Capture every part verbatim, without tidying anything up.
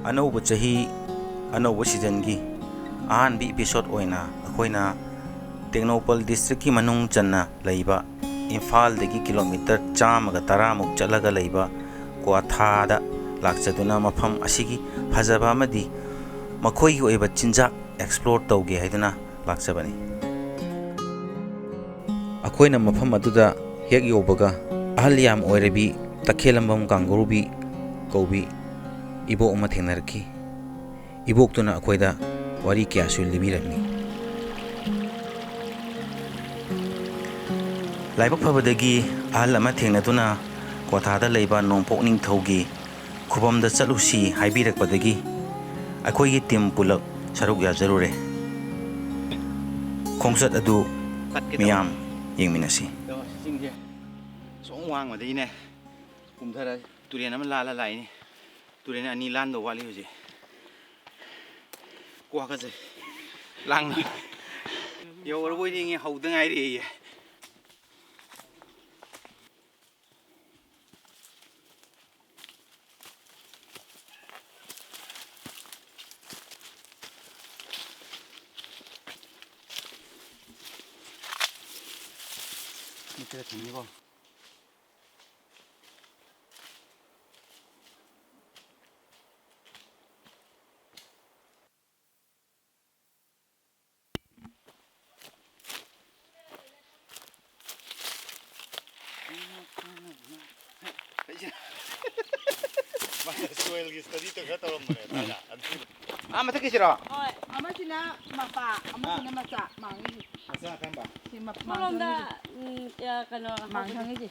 ꯑꯅꯧꯕ ꯆꯍꯤ, ꯑꯅꯧꯕ ꯁꯤꯖꯟꯒꯤ ꯑꯍꯥꯟꯕ ꯏꯄꯤꯁꯣꯗ ꯑꯣꯏꯅ ꯑꯩꯈꯣꯏꯅ ꯇꯦꯡꯅꯧꯄꯜ ꯗꯤꯁꯇ꯭ꯔꯤꯛꯀꯤ ꯃꯅꯨꯡ ꯆꯟꯅ ꯂꯩꯕ ꯏꯝꯐꯥꯜꯗꯒꯤ ꯀꯤꯂꯣꯃꯤꯇꯔ ꯆꯥꯝꯃꯒ ꯇꯔꯥꯃꯨꯛ ꯆꯠꯂꯒ ꯂꯩꯕ ꯀ꯭ꯋꯥꯊꯥꯗ ꯂꯥꯛꯆꯗꯨꯅ ꯃꯐꯝ ꯑꯁꯤꯒꯤ ꯐꯖꯕ ꯑꯃꯗꯤ ꯃꯈꯣꯏꯒꯤ ꯑꯣꯏꯕ ꯆꯤꯟꯖꯥꯛ ꯑꯦꯛꯁꯄ꯭ꯂꯣꯔ ꯇꯧꯒꯦ ꯍꯥꯏꯗꯨꯅ ꯂꯥꯛꯆꯕꯅꯤ꯫ ꯑꯩꯈꯣꯏꯅ ꯃꯐꯝ ꯑꯗꯨꯗ ꯍꯦꯛ ꯌꯧꯕꯒ ꯑꯍꯜ ꯌꯥꯝ ꯑꯣꯏꯔꯕꯤ ꯇꯈꯦꯂꯝꯕꯝ ꯀꯥꯡꯒꯧꯔꯨꯕꯤ ꯀꯧꯕꯤ ꯏꯕꯣꯛ ꯑꯃ ꯊꯦꯡꯅꯔꯛꯈꯤ꯫ ꯏꯕꯣꯛꯇꯨꯅ ꯑꯩꯈꯣꯏꯗ ꯋꯥꯔꯤ ꯀꯌꯥꯁꯨ ꯂꯤꯕꯤꯔꯝꯃꯤ꯫ ꯂꯥꯏꯕꯛ ꯐꯕꯗꯒꯤ ꯑꯍꯜ ꯑꯃ ꯊꯦꯡꯅꯗꯨꯅ ꯀ꯭ꯋꯥꯊꯥꯗ ꯂꯩꯕ ꯅꯣꯡꯄꯣꯛ ꯅꯤꯡꯊꯧꯒꯤ ꯈꯨꯕꯝꯗ ꯆꯠꯂꯨꯁꯤ ꯍꯥꯏꯕꯤꯔꯛꯄꯗꯒꯤ ꯑꯩꯈꯣꯏꯒꯤ ꯇꯤꯝ ꯄꯨꯂꯞ ꯁꯔꯨꯛ ꯌꯥꯖꯔꯨꯔꯦ꯫ ꯈꯣꯡꯆꯠ ꯑꯗꯨ ꯇꯠꯀꯦ ꯇꯧꯋꯦ꯫ ꯃꯤꯌꯥꯝ ꯌꯦꯡꯃꯤꯟꯅꯁꯤ꯫ ꯑꯗꯣ ꯆꯤꯡꯁꯦ ꯁꯣꯝ ꯋꯥꯡꯃꯗꯒꯤꯅꯦ ꯀꯨꯝꯊꯔ ꯇꯨꯔꯦꯟ ꯑꯃ ꯂꯥꯜꯂ ꯂꯥꯛꯏꯅꯤ꯫ ꯇꯨꯔꯦꯟ ꯑꯅꯤ ꯂꯥꯟꯗꯧ ꯋꯥꯠꯂꯤ ꯍꯧꯖꯤꯛ꯫ ꯀ꯭ꯋꯥꯀꯁꯦ ꯂꯥꯡꯅ ꯌꯧꯔꯕꯣꯏ ꯅꯤꯡꯉꯤ, ꯍꯧꯗ ꯉꯥꯏꯔꯤꯌꯦ꯫ ꯃꯤꯠꯇꯒ ꯊꯤꯡꯉꯤꯀꯣ꯫ ꯃꯥꯅ ꯁꯣꯏꯜꯒꯤ ꯁ꯭ꯇꯗꯤ ꯈꯔ ꯇꯧꯔꯝꯕꯅꯦ ꯊꯥꯏꯅ꯫ ꯑꯗꯨ ꯑꯥ, ꯃꯊꯛꯀꯤꯁꯤꯔꯣ? ꯍꯣꯏ, ꯑꯃꯁꯤꯅ ꯃꯄꯥ, ꯑꯃꯁꯤꯅ ꯑꯥ꯫ ꯃꯆꯥ, ꯃꯥꯡꯉꯤꯁꯦ꯫ ꯃꯆꯥ ꯀꯔꯝꯕ? ꯁꯤ ꯃ-, ꯁꯣꯝꯂꯣꯝꯗ, ꯃꯥꯡ-, ꯎꯝ, ꯑ, ꯀꯩꯅꯣ, ꯃꯥꯡ ꯍꯥꯡꯉꯤꯁꯦ꯫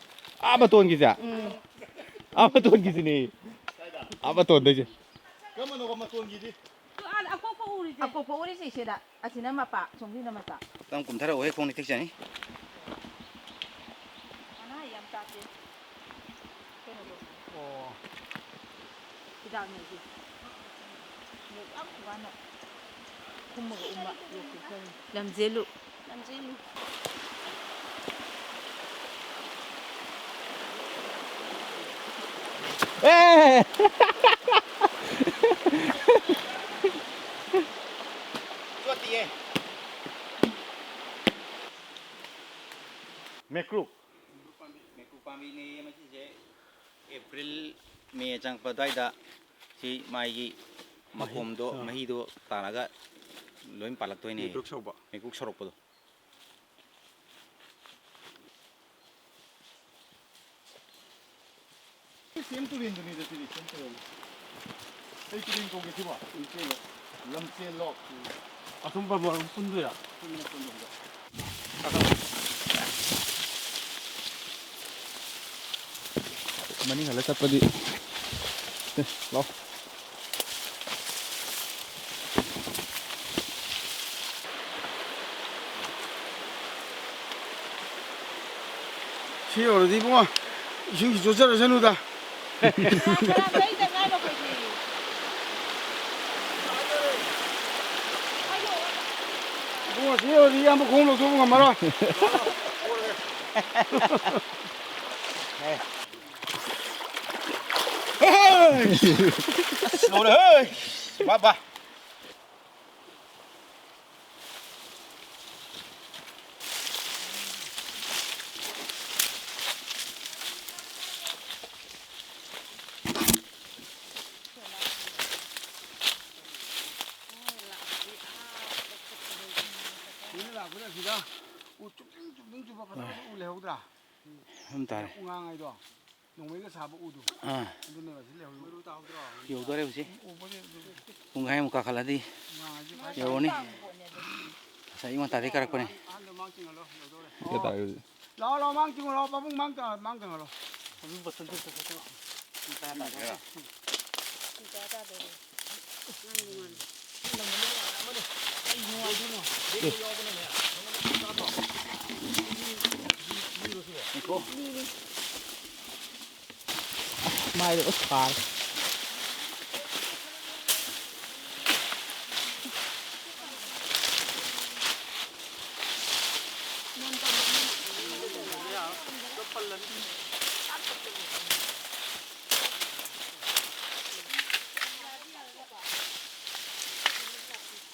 ꯑꯥ ꯃꯇꯣꯟꯒꯤꯁꯦ? ꯎꯝ꯫ ꯑꯥ ꯃꯇꯣꯟꯒꯤꯁꯤꯅꯦ꯫ ꯑꯥ ꯃꯇꯣꯟꯗꯩꯁꯦ꯫ ꯀꯔꯝꯕꯅꯣꯕ ꯃꯇꯣꯟꯒꯤꯗꯤ? ꯑꯥ, ꯑꯀꯣꯛꯄ ꯎꯔꯤꯁꯦ꯫ ꯑꯀꯣꯛꯄ ꯎꯔꯤꯁꯦ ꯁꯤꯗ꯫ ꯑꯁꯤꯅ ꯃꯄꯥ, ꯁꯣꯝꯒꯤꯅ ꯃꯆꯥ꯫ ꯈꯤꯇꯪ ꯀꯨꯝꯊꯔꯛꯑꯣꯍꯦ, ꯈꯣꯡ ꯅꯦꯠꯊꯦꯛꯆꯅꯤ꯫ ꯃꯅꯥ ꯌꯥꯝ ꯆꯥꯗꯦ꯫ ꯀꯩꯅꯣꯗꯣ꯫ ꯑꯣ꯫ ꯍꯤꯗꯥꯛꯅꯦ ꯑꯁꯤ꯫ ꯌꯥꯝ ꯋꯥꯅ ꯈꯨꯝꯃꯒ ꯎꯝꯕ ꯂꯣꯛꯁꯦ ꯐꯔꯦ꯫ ꯂꯝꯖꯦꯜꯂꯨ꯫ ꯂꯝꯖꯦꯜꯂꯨ꯫ ꯑꯦ! ꯃꯦꯀ꯭ꯔꯨꯛ꯫ ꯃꯦꯀ꯭ꯔꯨꯛ ꯄꯥꯝꯕꯤꯅꯦꯌꯦ ꯃꯁꯤꯁꯦ꯫ ꯑꯦꯄ꯭ꯔꯤꯜ, ꯃꯦ ꯆꯪꯉꯛꯄ ꯑꯗꯨꯋꯥꯏꯗ ꯁꯤ ꯃꯥꯒꯤ ꯃꯈꯣꯝꯗꯣ, ꯑꯥ, ꯃꯍꯤꯗꯣ ꯇꯥꯔꯒ ꯂꯣꯏ ꯄꯥꯜꯂꯛꯇꯣꯏꯅꯦ꯫ ꯃꯦꯀ꯭ꯔꯨꯛ ꯁꯧꯕ꯫ ꯃꯦꯀ꯭ꯔꯨꯛ ꯁꯧꯔꯛꯄꯗꯣ꯫ ꯁꯦꯝ ꯇꯨꯔꯦꯟꯗꯨꯅꯤꯗ ꯁꯤꯗꯤ, ꯁꯦꯝ ꯇꯨꯔꯦꯟ꯫ ꯀꯩ ꯇꯨꯔꯦꯟ ꯀꯧꯒꯦ ꯁꯤꯕꯣ? ꯂꯝꯆꯦꯜꯂꯣ꯫ ꯂꯝꯆꯦꯜꯂꯣ꯫ ꯑꯁꯣꯝ ꯄꯔꯕ ꯑꯗꯨꯝ ꯄꯨꯟꯗꯣꯏꯔꯥ? ꯄꯨꯟꯕꯅꯦ, ꯄꯨꯟꯕꯅꯦ꯫ ꯃꯅꯤꯡ ꯍꯜꯂ ꯆꯠꯄꯗꯤ꯫ ꯑꯦ, ꯂꯥꯎ꯫ ꯁꯤ ꯌꯧꯔꯗꯤ ꯏꯕꯨꯡꯉꯣ, ꯏꯁꯤꯡꯁꯤ ꯆꯣꯠꯆꯔꯁꯅꯨꯗ꯫ ꯏꯕꯨꯡꯉꯣ, ꯁꯤ ꯌꯧꯔꯗꯤ ꯏꯌꯥꯝꯕ ꯈꯣꯡ ꯂꯧꯊꯣꯛꯄ ꯉꯝꯃꯔꯣꯏ꯫ ꯑꯁ, ꯂꯣꯏꯔꯦ, ꯍꯦ! ꯕꯥ, ꯕꯥ꯫ ꯃꯤꯅ ꯂꯥꯛꯄꯗ ꯁꯤꯗ ꯎ ꯆꯨꯞꯅꯤꯡ ꯆꯨꯞꯅꯤꯡ ꯆꯨꯞꯄ ꯐꯖꯅ ꯎ ꯂꯩꯍꯧꯗ꯭ꯔꯥ? ꯎꯝ, ꯇꯥꯔꯦ꯫ ꯎꯉꯥꯡ ꯍꯥꯏꯗꯣ, ꯅꯣꯡꯃꯩꯒ ꯁꯥꯕ ꯎꯗꯣ꯫ ꯑꯥ꯫ ꯑꯗꯨꯅꯦꯕ ꯁꯤ ꯂꯩꯍꯧꯔꯤꯕ꯫ ꯌꯧꯗꯣꯔꯦ ꯍꯧꯖꯤꯛ꯫ ꯎꯕꯗꯤ ꯑꯗꯨꯝ ꯄꯨꯡꯈꯥꯏꯃꯨꯛ ꯀꯥꯈꯠꯂꯗꯤ ꯎꯉꯥꯡ ꯍꯥꯏꯁꯦ ꯈ꯭ꯋꯥꯏ ꯌꯧꯔꯅꯤ꯫ ꯉꯁꯥꯏ ꯑꯌꯨꯛ ꯉꯟꯇꯥꯗꯒꯤ ꯀꯥꯔꯛꯄꯅꯦ꯫ ꯑꯍꯟꯗꯣ ꯃꯥꯡ ꯆꯤꯡꯍꯜꯂꯣ, ꯌꯧꯗꯣꯔꯦ꯫ ꯀꯌꯥ ꯇꯥꯔꯒꯦ ꯍꯧꯖꯤꯛ? ꯂꯥꯛꯑꯣ, ꯂꯥꯛꯑꯣ, ꯃꯥꯡ ꯆꯤꯡꯍꯜꯂꯣ, ꯄꯥꯕꯨꯡ ꯃꯥꯡ ꯇ-, ꯃꯥꯡ ꯆꯤꯡꯍꯜꯂꯣ꯫ ꯄꯨꯡ ꯇꯔꯥ ꯇꯥꯗꯣꯔꯦ꯫ ꯄꯨꯡ ꯇꯔꯥ ꯇꯥꯗꯣꯔꯦ꯫ ꯃꯥꯏꯗ ꯂꯣꯏ ꯁꯥꯔꯦ꯫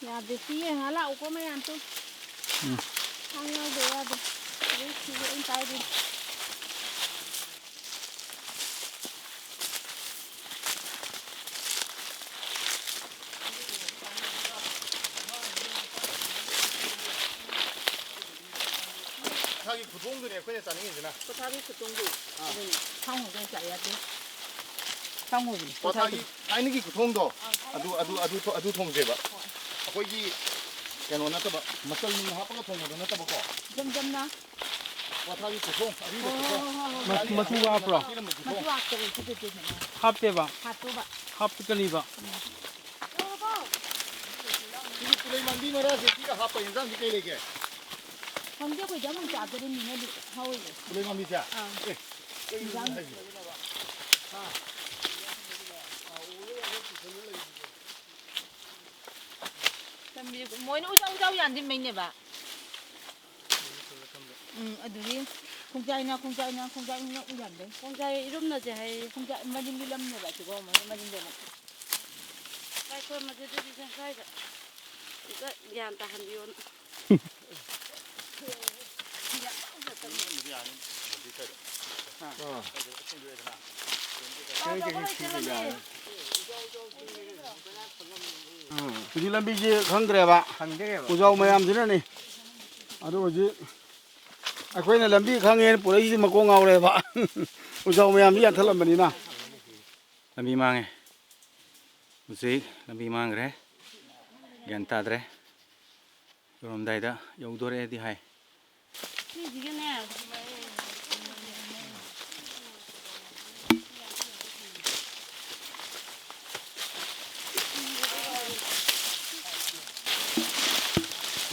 ꯌꯥꯗꯦ, ꯁꯤ ꯌꯦꯡꯉ ꯂꯥꯛꯎꯀꯣ ꯃꯌꯥꯝꯁꯨ꯫ ꯎꯝ꯫ ꯊꯥꯡ ꯌꯥꯎꯗ ꯌꯥꯗꯦ꯫ ꯁꯤꯁꯨ ꯑꯗꯨꯝ ꯄꯥꯏꯗꯣꯏꯅꯤ꯫ ꯃꯁꯥꯒꯤ ꯈꯨꯊꯣꯡꯗꯨꯅꯦ ꯑꯩꯈꯣꯏꯅ ꯆꯥꯅꯤꯡꯉꯤꯁꯤꯅ꯫ ꯄꯣꯊꯥꯕꯤ ꯈꯨꯊꯣꯡꯗꯨ꯫ ꯑꯥ꯫ ꯑꯗꯨꯅꯤ꯫ ꯊꯥꯎ ꯉꯧꯗꯅ ꯆꯥ ꯌꯥꯗꯦ꯫ ꯊꯥꯎ ꯉꯧꯕꯅꯤ꯫ ꯄꯣꯊꯥꯒꯤ ꯊꯥꯏꯅꯒꯤ ꯈꯨꯊꯣꯡꯗꯣ꯫ ꯑꯥ, ꯊꯥꯏꯅꯒꯤ ꯑꯗꯨ, ꯑꯗꯨ, ꯈꯨꯊꯣꯡꯗꯣ꯫ ꯑꯗꯨ ꯊꯣꯡꯁꯦꯕ꯫ ꯍꯣꯏ꯫ ꯑꯩꯈꯣꯏꯒꯤ ꯀꯩꯅꯣ ꯅꯠꯇꯕ, ꯃꯆꯜ ꯅꯨꯡ ꯍꯥꯞꯄꯒ ꯊꯣꯡꯕꯗꯣ ꯅꯠꯇꯕꯀꯣ꯫ ꯏꯆꯝ ꯆꯝꯅ꯫ ꯄꯣꯊꯥꯒꯤ ꯈꯨꯊꯣꯡ, ꯑꯔꯤꯕ ꯍꯣꯏ, ꯍꯣꯏ, ꯈꯨꯊꯣꯡ꯫ ꯍꯣꯏ, ꯍꯣꯏ, ꯍꯣꯏ꯫ ꯃꯆꯨ ꯍꯥꯞꯄ꯭ꯔꯣ? ꯃꯆꯨ ꯍꯥꯞꯇꯕ ꯈꯨꯊꯣꯡꯗꯨꯅꯦ꯫ ꯍꯥꯞꯇꯦꯕ? ꯍꯥꯞꯇꯣꯕ꯫ ꯍꯥꯞꯀꯅꯤꯕ꯫ ꯁꯤꯒꯤ ꯄꯨꯂꯩ ꯃꯟꯕꯤ ꯃꯔꯥꯁꯦ ꯁꯤꯒ ꯍꯥꯞꯄ ꯌꯦꯟꯖꯥꯡꯁꯤ ꯀꯩ ꯂꯩꯒꯦ? ꯈꯪꯗꯦ, ꯑꯩꯈꯣꯏꯗꯤ ꯑꯃꯨꯛ ꯆꯥꯗꯔꯤꯕꯅꯤꯅ ꯑꯗꯨ ꯍꯥꯎꯋꯦ꯫ ꯄꯨꯂꯩ ꯃꯟꯕꯤꯁꯦ? ꯑꯥ꯫ ꯑꯦ, ꯀꯩꯅꯣ ꯏꯟꯖꯥꯡ ꯍꯥꯏꯁꯤꯕꯣ? ꯂꯝꯕꯤ ꯃꯣꯏꯅ ꯎꯖꯥꯎ ꯎꯖꯥꯎ ꯌꯥꯟꯁꯤꯟꯕꯩꯅꯦꯕ꯫ ꯎꯝ, ꯑꯗꯨꯒꯤ ꯈꯣꯡꯖꯥꯏꯅ, ꯈꯣꯡꯖꯥꯏꯅ, ꯈꯣꯡꯖꯥꯏꯅ ꯎ ꯌꯥꯟꯕꯩ꯫ ꯈꯣꯡꯖꯥꯏ ꯏꯔꯨꯝꯅꯁꯦ ꯍꯥꯏꯌꯦ꯫ ꯈꯣꯡꯖꯥꯏ ꯃꯅꯤꯡꯒꯤ ꯂꯝꯅꯦꯕ ꯑꯁꯤꯀꯣ, ꯃꯅꯤꯡꯗ ꯑꯃꯨꯛ꯫ ꯂꯥꯏ ꯈꯣꯏꯔꯝꯕꯁꯦ ꯑꯗꯨꯗꯤ ꯁꯦ ꯁ꯭ꯋꯥꯏꯗ꯫ ꯑꯝꯇ ꯒ꯭ꯌꯥꯟ ꯇꯥꯍꯟꯕꯤꯌꯣꯅ꯫ ꯍꯧꯖꯤꯛ ꯂꯝꯕꯤꯁꯦ ꯈꯪꯗ꯭ꯔꯦꯕ꯫ ꯈꯪꯗ꯭ꯔꯦꯕ꯫ ꯎꯖꯥꯎ ꯃꯌꯥꯝꯁꯤꯅꯅꯤ꯫ ꯑꯗꯨ ꯍꯧꯖꯤꯛ ꯑꯩꯈꯣꯏꯅ ꯂꯝꯕꯤ ꯈꯪꯉꯦꯅ ꯄꯨꯔꯛꯏꯁꯤ ꯃꯀꯣꯛ ꯉꯥꯎꯔꯦꯕ꯫ ꯎꯖꯥꯎ ꯃꯌꯥꯝꯁꯤ ꯌꯥꯟꯊꯠꯂꯝꯕꯅꯤꯅ꯫ ꯂꯝꯕꯤ ꯃꯥꯡꯉꯦ꯫ ꯍꯧꯖꯤꯛ ꯂꯝꯕꯤ ꯃꯥꯡꯈ꯭ꯔꯦ꯫ ꯒ꯭ꯌꯥꯟ ꯇꯥꯗ꯭ꯔꯦ꯫ ꯌꯧꯔꯝꯗꯥꯏꯗ ꯌꯧꯗꯣꯔꯦꯗꯤ ꯍꯥꯏ꯫ ꯁꯤꯁꯤꯒꯅꯦ꯫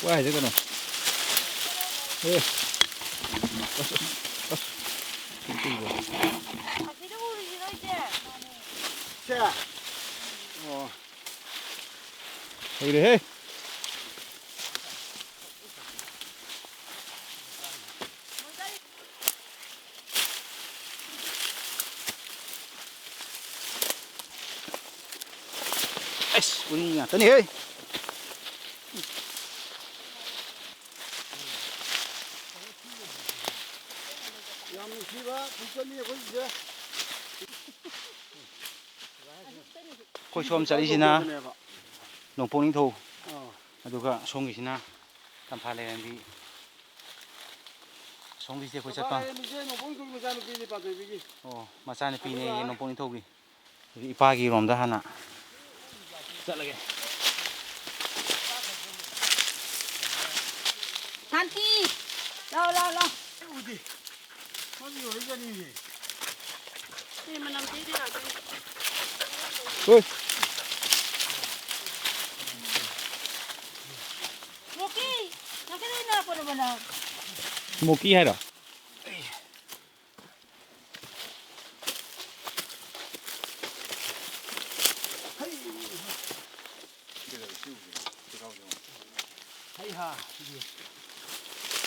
ꯋꯥꯏ ꯍꯥꯏꯖꯒꯅꯨ꯫ ꯑꯦ꯫ ꯑꯁ, ꯑꯁ꯫ ꯑꯁꯤꯗ ꯎꯔꯤꯁꯤꯔꯣ, ꯏꯆꯦ? ꯁꯦ꯫ ꯑꯣ꯫ ꯍꯩꯔꯦꯍꯦ꯫ ꯑꯩꯁ, ꯎꯅꯤ ꯉꯥꯛꯇꯅꯤꯍꯦ꯫ ꯑꯩꯈꯣꯏ ꯁꯣꯝ ꯆꯠꯂꯤꯁꯤꯅ ꯅꯣꯡꯄꯣꯛ ꯅꯤꯡꯊꯧ, ꯑꯥ꯫ ꯑꯗꯨꯒ ꯁꯣꯝꯒꯤꯁꯤꯅ ꯇꯝꯐꯥ ꯂꯩꯔꯦꯝꯕꯤ꯫ ꯁꯣꯝꯒꯤꯁꯤꯗꯤ ꯑꯩꯈꯣꯏ ꯆꯠꯄ꯫ ꯇꯝꯐꯥ ꯂꯩꯔꯦꯝꯕꯤꯁꯦ ꯅꯣꯡꯄꯣꯛ ꯅꯤꯡꯊꯧꯒꯤ ꯃꯆꯥꯅꯨꯄꯤꯅꯦ, ꯄꯥꯟꯊꯣꯏꯕꯤꯒꯤ꯫ ꯑꯣ, ꯃꯆꯥꯅꯨꯄꯤꯅꯦ ꯑꯗꯨꯒ ꯅꯣꯡꯄꯣꯛ ꯅꯤꯡꯊꯧꯒꯤ꯫ ꯑꯗꯨꯗꯤ ꯏꯄꯥꯒꯤ ꯔꯣꯝꯗ ꯍꯥꯟꯅ ꯆꯠꯂꯒꯦ꯫ ꯁꯥꯟꯇꯤ! ꯂꯥꯎ, ꯂꯥꯎ, ꯂꯥꯎ꯫ ꯎꯗꯦ꯫ ꯃꯥꯗꯤ ꯌꯧꯔꯛꯏꯖꯥꯠꯅꯤꯅꯦ꯫ ꯁꯤ ꯃꯅꯝ ꯊꯤꯗꯤ ꯂꯥꯛꯇꯣꯏꯅꯤ꯫ ꯍꯣꯏ꯫ ꯃꯣꯀꯤ! ꯅꯪ ꯀꯩꯗꯧꯔꯤ ꯅꯥꯔꯛꯄꯅꯣꯕ ꯅꯪ? ꯃꯣꯀꯤ ꯍꯥꯏꯔꯣ?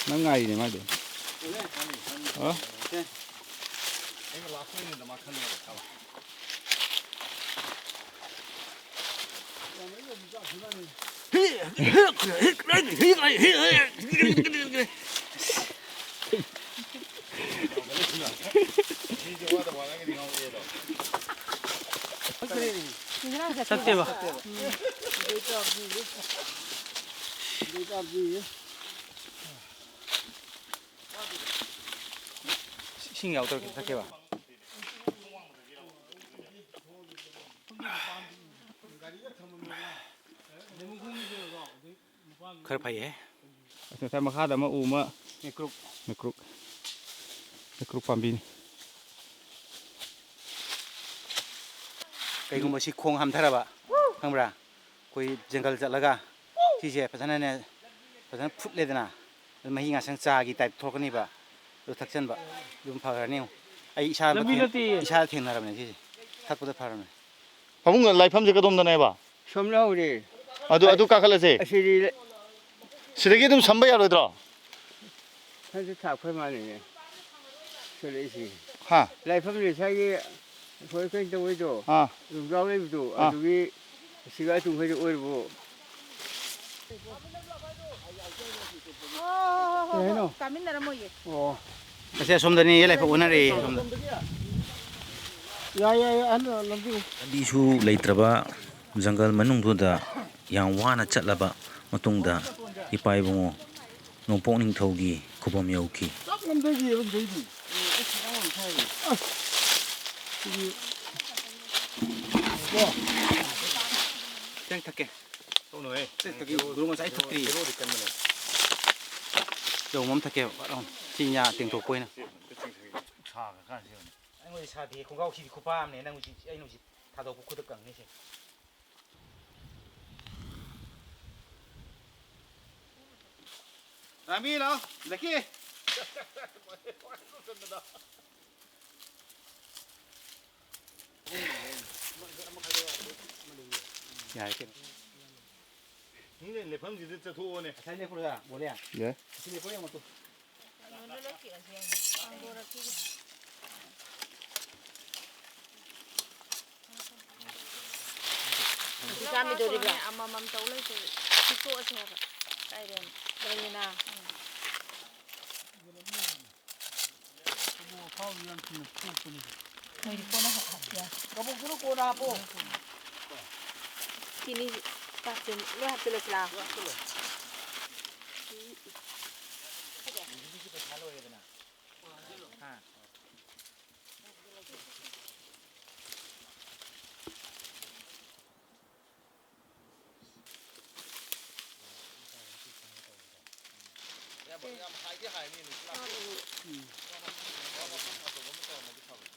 ꯅꯪ ꯉꯥꯏꯔꯤꯅꯦ ꯃꯥꯏꯗꯤ꯫ ꯑꯣ? ꯆꯠꯇꯦꯕ꯫ ꯏꯁꯤꯡ ꯌꯥꯎꯗ꯭ꯔꯣ ꯈꯤꯇ ꯊꯛꯀꯦꯕ꯫ ꯈꯔ ꯐꯩꯍꯦ꯫ ꯑꯁ, ꯉꯁꯥꯏ ꯃꯈꯥꯗ ꯑꯃ ꯎ ꯑꯃ꯫ ꯃꯤꯀ꯭ꯔꯨꯛ꯫ ꯃꯤꯀ꯭ꯔꯨꯛ꯫ ꯃꯤꯀ꯭ꯔꯨꯛ ꯄꯥꯝꯕꯤꯅꯤ꯫ ꯀꯩꯒꯨꯝꯕ ꯁꯤ ꯈꯣꯡ ꯍꯥꯝꯊꯔꯕ, ꯈꯪꯕ꯭ꯔꯥ? ꯑꯩꯈꯣꯏ ꯖꯪꯒꯜ ꯆꯠꯂꯒ ꯁꯤꯁꯦ ꯐꯖꯅꯅꯦ, ꯐꯖꯅ ꯐꯨꯠꯂꯦꯗꯅ, ꯑꯗꯨ ꯃꯍꯤ ꯉꯥꯡꯁꯪ ꯆꯥꯒꯤ ꯇꯥꯏꯞ ꯊꯣꯛꯂꯛꯀꯅꯤꯕ, ꯑꯗꯨ ꯊꯛꯆꯟꯕ, ꯑꯗꯨꯝ ꯐꯈ꯭ꯔꯅꯤ꯫ ꯑꯩ ꯏꯁꯥ ꯂꯝꯕꯤ ꯊꯦꯡ-, ꯅꯠꯇꯦꯌꯦ꯫ ꯏꯁꯥꯗ ꯊꯦꯡꯅꯔꯕꯅꯦ ꯁꯤꯁꯦ, ꯊꯛꯄꯗ ꯐꯔꯕꯅꯦ꯫ ꯄꯥꯕꯨꯡ, ꯂꯥꯏꯐꯝꯁꯦ ꯀꯗꯣꯝꯗꯅꯦꯕ? ꯁꯣꯝꯗ ꯍꯧꯔꯦ꯫ ꯑꯗꯨ, ꯑꯗꯨ ꯀꯥꯈꯠꯂꯁꯦ꯫ ꯑꯁꯤꯗꯤ ꯂ- ꯁꯤꯗꯒꯤ ꯑꯗꯨꯝ ꯁꯝꯕ ꯌꯥꯔꯣꯏꯗ꯭ꯔꯣ? ꯁꯟꯁꯨ ꯊꯥꯛꯄ ꯃꯥꯜꯂꯤꯅꯦ꯫ ꯆꯠꯂꯛꯏꯁꯤ꯫ ꯍꯥ? ꯂꯥꯏꯐꯝꯁꯦ ꯉꯁꯥꯏꯒꯤ ꯑꯩꯈꯣꯏ ꯀꯩꯅꯣ ꯇꯧꯕꯩꯗꯣ, ꯑꯥ꯫ ꯂꯣꯡꯖꯥꯎ ꯂꯩꯕꯗꯣ, ꯑꯥ꯫ ꯑꯗꯨꯒꯤ ꯁꯤꯒ ꯑꯗꯨꯝ ꯍꯣꯏꯗ ꯑꯣꯏꯔꯕꯣ? ꯍꯣ, ꯍꯣ, ꯍꯣ, ꯍꯣ, ꯀꯩ ꯍꯥꯏꯅꯣ? ꯀꯥꯃꯤꯟꯅꯔꯝꯃꯣꯏꯌꯦ꯫ ꯑꯣ꯫ ꯑꯁꯦ, ꯑꯁꯣꯝꯗꯅꯤ, ꯂꯥꯏꯐꯥꯎ ꯑꯣꯟꯅꯔꯦ, ꯑꯁꯣꯝꯗ꯫ ꯌꯥꯏ, ꯌꯥꯏ, ꯌꯥꯏ, ꯑꯍꯟ ꯂꯝꯕꯤ꯫ ꯂꯝꯕꯤꯁꯨ ꯂꯩꯇ꯭ꯔꯕ ꯖꯪꯒꯜ ꯃꯅꯨꯡꯗꯨꯗ ꯌꯥꯝ ꯋꯥꯅ ꯆꯠꯂꯕ ꯃꯇꯨꯡꯗ ꯏꯄꯥ ꯏꯕꯨꯡꯉꯣ ꯅꯣꯡꯄꯣꯛ ꯅꯤꯡꯊꯧꯒꯤ ꯈꯨꯕꯝ ꯌꯧꯈꯤ꯫ ꯆꯞ ꯉꯝꯗꯒꯤ ꯑꯗꯨꯝ ꯂꯩꯗꯤ꯫ ꯑꯁ, ꯁꯤꯗꯤ꯫ ꯈꯤꯇꯪ ꯊꯛꯀꯦ꯫ ꯇꯧꯅꯨꯍꯦ꯫ ꯊꯛꯇ꯭ꯔꯤ, ꯒꯨꯔꯨ ꯉꯁꯥꯏ ꯊꯛꯇ꯭ꯔꯤ꯫ ꯍꯦꯔꯣꯗꯤ ꯀꯟꯕꯅꯦ꯫ ꯆꯧ ꯑꯃ ꯊꯛꯀꯦꯕ, ꯐꯠ ꯂꯥꯎꯅ꯫ ꯁꯤ ꯌꯥ ꯇꯦꯡꯊꯣꯛꯄ ꯑꯣꯏꯅ꯫ ꯁꯥꯒ꯭ꯔ ꯀꯥꯟꯁꯤꯗ꯫ ꯑꯩꯉꯣꯟꯗ ꯁꯥꯗꯦ, ꯈꯣꯡꯒ꯭ꯔꯥꯎ ꯁꯤꯗꯤ ꯈꯨꯄꯥ ꯑꯃꯅꯦ, ꯅꯪ ꯍꯧꯖꯤꯛ, ꯑꯩꯅ ꯍꯧꯖꯤꯛ ꯊꯥꯗꯣꯛꯄ ꯈꯨꯗꯛ ꯀꯪꯅꯤꯁꯦ꯫ ꯔꯥꯃꯤ ꯂꯥꯛꯑꯣ, ꯖꯦꯀꯤ꯫ ꯌꯥꯔꯦ ꯀꯩꯅꯣ꯫ ꯅꯪꯅꯦ ꯂꯦꯞꯐꯝꯁꯤꯗ ꯆꯠꯊꯣꯛꯑꯣꯅꯦ꯫ ꯉꯁꯥꯏ ꯂꯦꯞꯄ꯭ꯔꯣ, ꯕꯣꯂꯤꯌꯥ? ꯌꯥꯏ꯫ ꯑꯁꯤ ꯂꯦꯞꯄ꯭ꯔꯣ ꯌꯦꯡꯉꯣ ꯇꯨ꯫ ꯍꯧꯖꯤꯛ ꯆꯥꯝꯃꯤꯗꯣꯔꯤꯕ꯭ꯔꯥ? ꯑꯃꯃꯝ ꯇꯧ ꯂꯩꯇꯦ꯫ ꯁꯤ ꯇꯣꯛꯑꯁꯦ ꯍꯥꯏꯕ꯫ ꯀꯥꯏꯗꯅꯣ? ꯂꯩꯌꯦꯅ꯫ ꯎꯝ꯫ ꯃꯣꯏꯗꯤ ꯀꯣꯟꯅ ꯍꯥꯞ-, ꯍꯥꯞꯄ ꯌꯥꯏ꯫ ꯀꯕꯣꯛꯇꯨꯅ ꯀꯣꯟꯅ ꯍꯥꯞꯄꯣ꯫ ꯆꯤꯅꯤ ꯄꯥꯛ ꯆꯤꯅꯤ ꯂꯣꯏ ꯍꯥꯞꯆꯤꯜꯂꯁꯤꯔꯥ? ꯍꯥ? ꯌꯥꯝ, ꯌꯥꯝ ꯍꯥꯏꯗꯤ ꯍꯥꯏꯅꯤ, ꯅꯨꯡꯁꯤꯠ ꯂꯥꯛꯄ꯫ ꯎꯝ꯫ ꯋꯥ ꯃꯐꯝ ꯑꯆꯧꯕ ꯑꯃ ꯇꯧꯔꯝꯃꯗꯤ ꯐꯕꯅꯤ꯫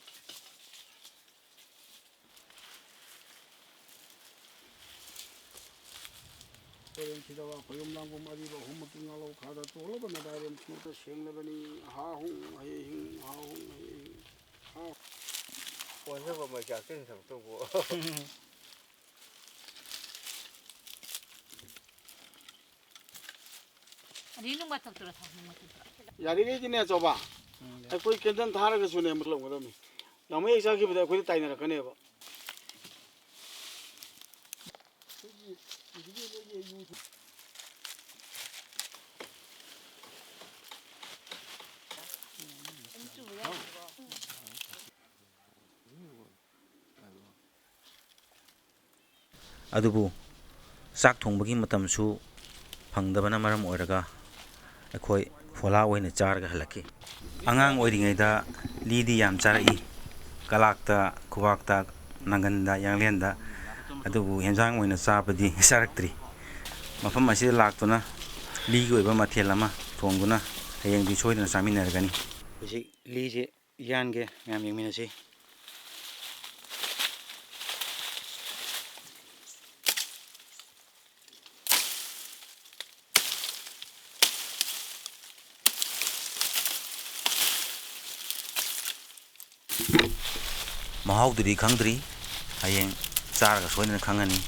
ꯈꯣꯏꯔꯦꯝ ꯁꯤꯗꯕ ꯈꯣꯏꯔꯨꯝ ꯂꯥꯡꯕꯝ ꯑꯔꯤꯕ ꯑꯍꯨꯝꯃꯛꯀꯤ ꯉꯥꯂꯧ ꯈꯥꯗ ꯇꯣꯜꯂꯕ ꯅꯗꯥꯏꯔꯦꯝ ꯈꯨꯅꯨꯇ ꯁꯦꯡꯂꯕꯅꯤ꯫ ꯍꯥ ꯍꯨꯡ ꯍꯌꯦ ꯍꯤꯡ, ꯍꯥ ꯍꯨꯡ ꯍꯌꯦ ꯍꯤꯡ, ꯍꯥ꯫ ꯐꯣꯟꯁꯦ ꯃꯩ ꯆꯥꯛꯇꯣꯏꯅꯤ ꯊꯕꯛ ꯇꯧꯕ꯫ ꯑꯗꯩ ꯅꯨꯡ ꯃꯊꯛꯇꯨꯔ ꯊꯥꯎ, ꯅꯨꯡ ꯃꯊꯛꯇꯨꯔ? ꯌꯥꯔꯤꯈꯩꯗꯤꯅꯦ, ꯑꯆꯧꯕ, ꯎꯝ, ꯌꯥꯏ꯫ ꯑꯩꯈꯣꯏ ꯀꯦꯟꯗꯜ ꯊꯥꯔꯒꯁꯨꯅꯦ, ꯂꯧꯒꯗꯕꯅꯤ꯫ ꯂꯥꯡꯃꯩ ꯆꯥꯈꯤꯕꯗ ꯑꯩꯈꯣꯏꯗꯤ ꯇꯥꯏꯅꯔꯛꯀꯅꯦꯕ꯫ ꯑꯗꯨꯕꯨ ꯆꯥꯛ ꯊꯣꯡꯕꯒꯤ ꯃꯇꯝꯁꯨ ꯐꯪꯗꯕꯅ ꯃꯔꯝ ꯑꯣꯏꯔꯒ ꯑꯩꯈꯣꯏ ꯐꯣꯂꯥ ꯑꯣꯏꯅ ꯆꯥꯔꯒ ꯍꯜꯂꯛꯈꯤ꯫ ꯑꯉꯥꯡ ꯑꯣꯏꯔꯤꯉꯩꯗ ꯂꯤꯗꯤ ꯌꯥꯝ ꯆꯥꯔꯛꯏ, ꯀꯂꯥꯛꯇ, ꯈꯨꯕꯥꯛꯇ, ꯅꯪꯒꯟꯗ, ꯌꯥꯡꯂꯦꯟꯗ꯫ ꯑꯗꯨꯕꯨ ꯍꯦꯟꯖꯥꯡ ꯑꯣꯏꯅ ꯆꯥꯕꯗꯤ ꯆꯥꯔꯛꯇ꯭ꯔꯤ꯫ ꯃꯐꯝ ꯑꯁꯤꯗ ꯂꯥꯛꯇꯨꯅ ꯂꯤꯒꯤ ꯑꯣꯏꯕ ꯃꯊꯦꯜ ꯑꯃ ꯊꯣꯡꯗꯨꯅ ꯍꯌꯦꯡꯗꯤ ꯁꯣꯏꯗꯅ ꯆꯥꯃꯤꯟꯅꯔꯒꯅꯤ꯫ ꯍꯧꯖꯤꯛ ꯂꯤꯁꯦ ꯌꯥꯟꯒꯦ, ꯃꯌꯥꯝ ꯌꯦꯡꯃꯤꯟꯅꯁꯤ꯫ ꯃꯍꯥꯎꯗꯨꯗꯤ ꯈꯪꯗ꯭ꯔꯤ, ꯍꯌꯦꯡ ꯆꯥꯔꯒ ꯁꯣꯏꯗꯅ ꯈꯪꯉꯅꯤ꯫